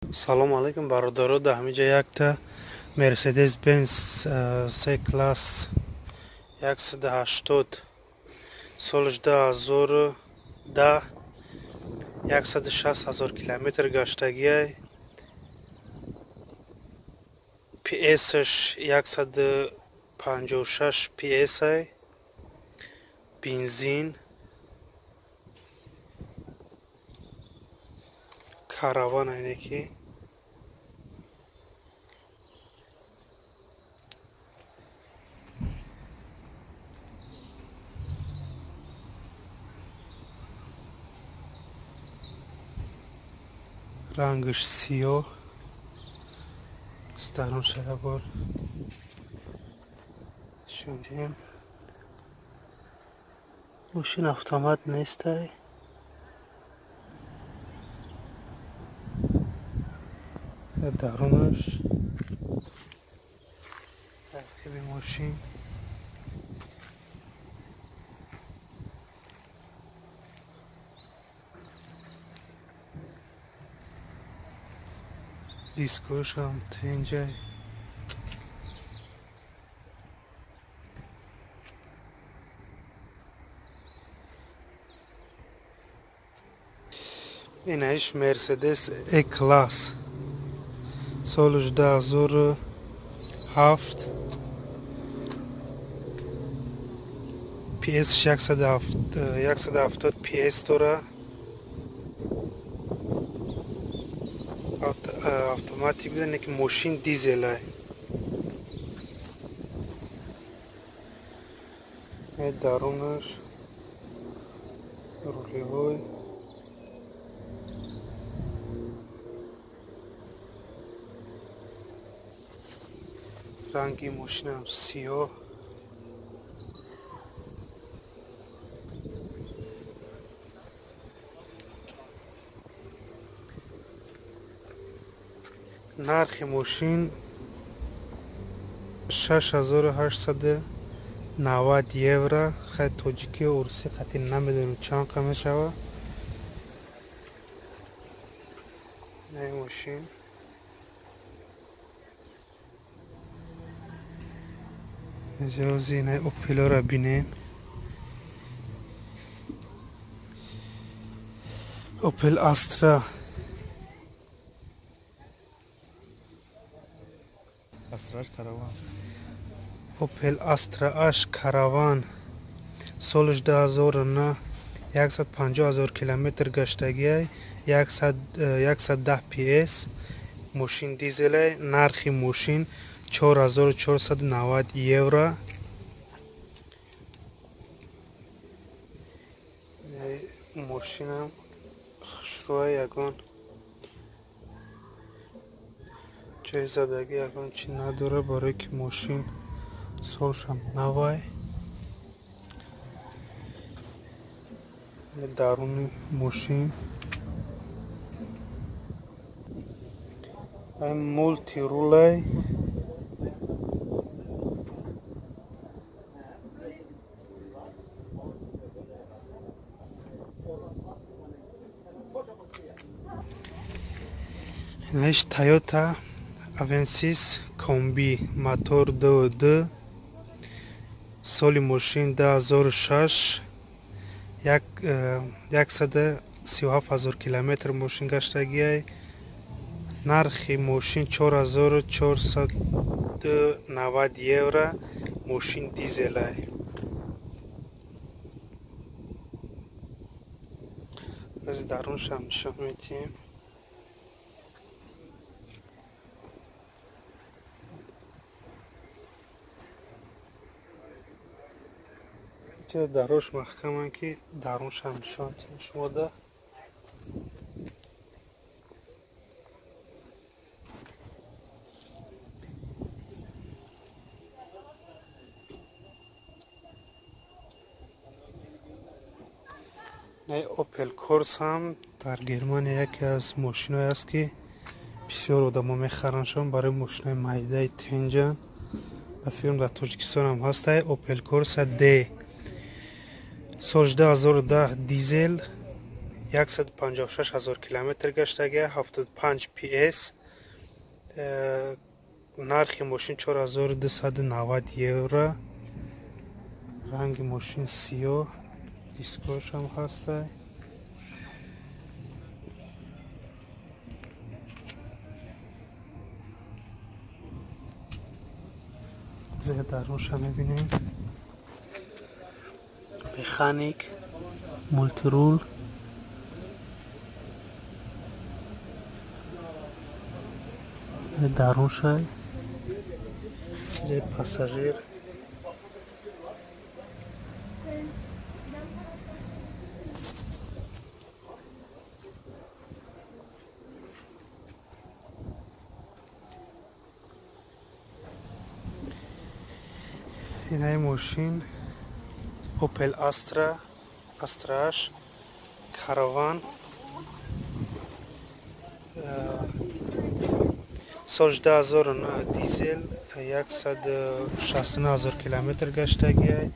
Салому алайкум, бародаро. Дар ҳаминҷа якта Мерседес Бенз С класс 180, солаш 2010, 160 000 километр гаштагиай, PS-ш 156 PS-ай, бензин, караван айне ки рангаш сиёҳ. Старон шалабор нишон. Мошин автомат нестай. Дарунаш, таркиби мошин. Дискошам тенҷай. Инаиш Мерседес Е класс, солаш 2007, PS 170 PS дора, автоматик буда, неки мошин дизелай. Дарунаш, рулевой. Ранги мошинам сиёҳ. Нархи мошин 6890 евро. Хай, тоҷикию урусӣ қатъи намедонем, чанд қа мешавад ин мошин. Ҷози инаи Опелора бинем. Опел Астра. Астраш Караван. Опел Астра Аш Караван, солаш 2009, 150 000 километр гаштагиай, 110 PS, мошин дизелай. Нархи мошин 4490 евро. Мошинам хушрӯа, ягон ҷои задагӣ, ягон чи надора, барое ки мошин солшам навай. Даруни мошин мултирулай. Инаиш Тойота Авенсис комби, мотор 2.2, соли мошин 2006, 137 000 километр мошин гаштагиай. Нархи мошин 4490 евро, мошин дизелай. Аз даруншам нишон медиҳем. Чиз дарош маҳкаман, ки даруншам нишон диҳем шумода. Опел Корсам дар Германия яке аз мошиное аст, ки бисёр одамо мехараншон, барои мошинои майдаи тенҷан. Ба филм дар Тоҷикистонам ҳастай. Опел Корса Д, соли 2010, дизел, 156 000 километр гаштагия, 75 PS. Нархи мошин 4290 евро. Ранги мошин сиёҳ, дискошам ҳастай. Зе дарунша мебинем. Механик, мултирул. Даруншай. Пассажир. Инаи мошин Opel Astra, Astra H, Caravan. Соли 2009 дизел, 169 000 километр гаштагиай,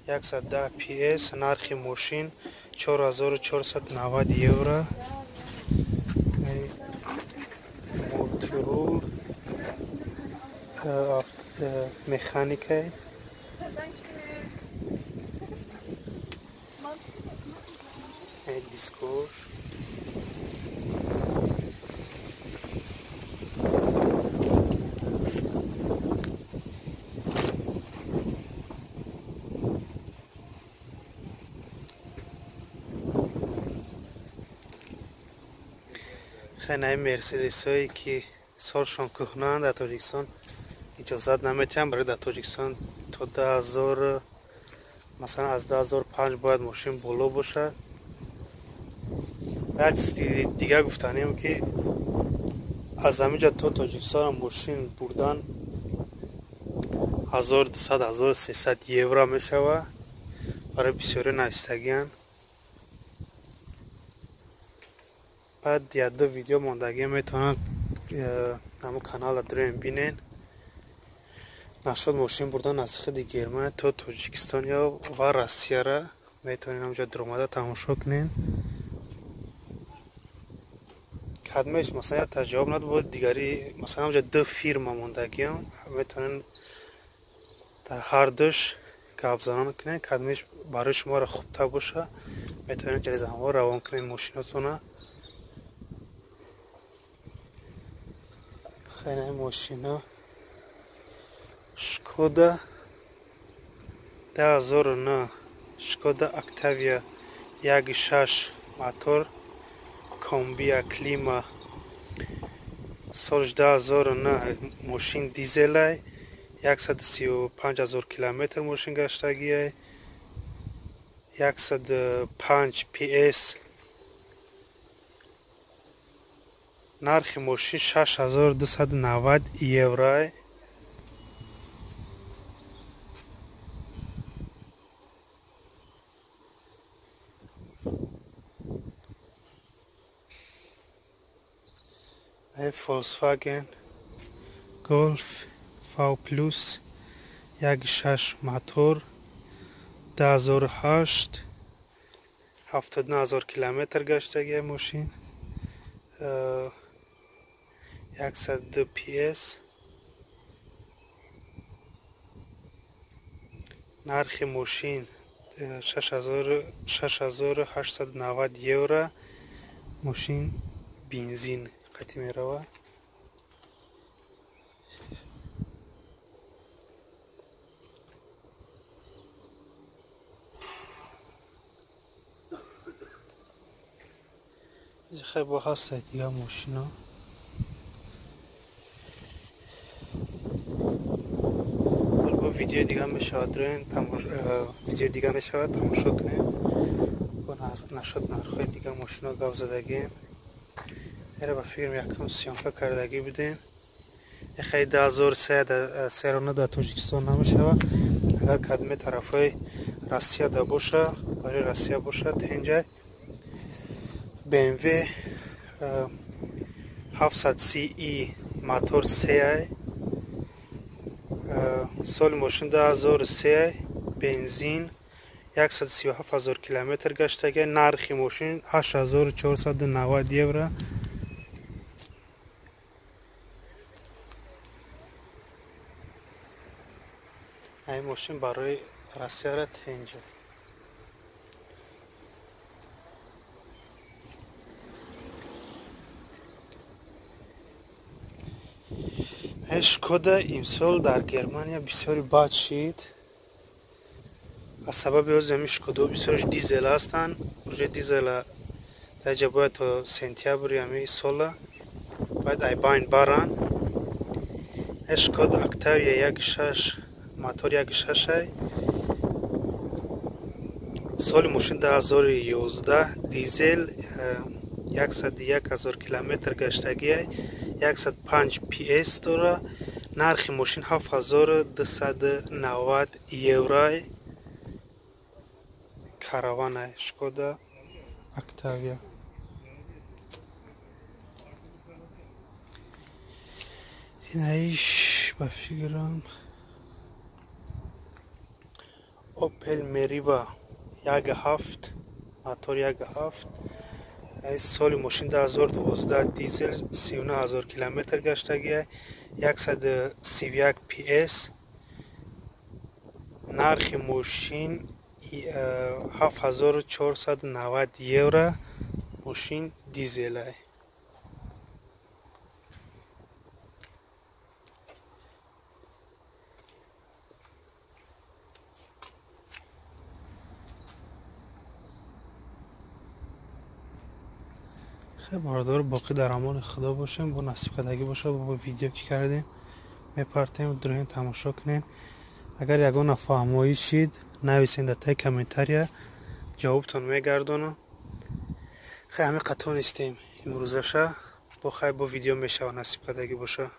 110 PS, нархи мошин 4490 евро. Мултирул, механикай. Дискош. Хенаи мерседесҳое ки солшон кӯҳнанд дар Тоҷикистон иҷозат наметиҳанд. Барои дар Тоҷикистон то 10000, масалан аз 10005 бояд мошин боло бошад. Як чизи дигар гуфтанем ки аз ҳаминҷа то Тоҷикистон мошин бурдан 1200-1300 евро мешавад. Барои бисёре навистагианд. Баъд як-ду видео мондагӣ метавонанд ҳамон каналро дуроем бинен. Нашод мошин бурдан аз худи Германия то Тоҷикистон ё ва Россияра метавонед ҳамҷо дуромада тамошо кунед. Кадмеш масалан як ҷавоб надод, дигари масалан ҳамҷо ду фирма мондагиам метавонед дар ҳар душ гапзанон кунед. Кадмеш барои шуморо хубтар боша, метавонед через ҳамон равон кунед мошинотона. Хеле мошина Шкода 2009, Шкода Октавия 1.6 мотор, комбия клима, соли 2009, мошин дизелай, 135 000 километр мошин гаштагиай, 105 PS. Нархи мошин 6290 евро. Volkswagen Golf V Plus 1.6 мотор, 2008, 79 000 километр гаштагиай мошин, 102 PS. Нархи мошин 6890 евро. Мошин бензин қати мерава. Хеле бо ҳастад дигар мошино. Бо видеои дигар мешавад дроен, видеои дигар мешавад тамошо кунед. Бо нашод нархҳои дигар мошино гап задагием. Эра ба филм якум съёмка кардагӣ будем. Хеле 2300 дар Тоҷикистон намешавад. Агар кадме тарафҳои Россия да боша, барои Россия бошад, ҳинҷа BMW 700CE мотор 3, соли мошин 2003, бензин, 137 ҳазор километр гаштага. Нархи мошин 8490 евро. Ай мошин барои Россияра тенҷа. Шкода имсол дар Германия бисёри бад шид. Аз сабаби ози ҳамин Шкодаҳо бисёрш дизел ҳастанд. Уже дизела даҷа бояд то сентябри ҳамин сола бояд айбайн баранд. Шкода Октавия 1.6, мотор 1.6, соли мошин 2011, дизел, 101 ҳазор километр гаштагиай, 105 PS дора. Нархи мошин 7290 евро. Каравана Шкода Октавия. Инаиш ба фикрам Opel Meriva 1.7, мотор 1.7, соли мошин 2012, дизел, 39 ҳазор километр гаштагиай, 131 PS. Нархи мошин 7490 евро. Мошин дизелай. Хеле бародар, боқӣ дар амони Худо бошем. Бо насиб кардагӣ боша, бо видео ки кардем мепартем, дуроин тамошо кунем. Агар ягон нафаҳмоӣ шид, нависен дар таи комментария, ҷавобтон мегардонам. Хай, ҳамин қатъо нестем имрӯзаша. Бо хай, бо видео мешава, насиб кардагӣ боша.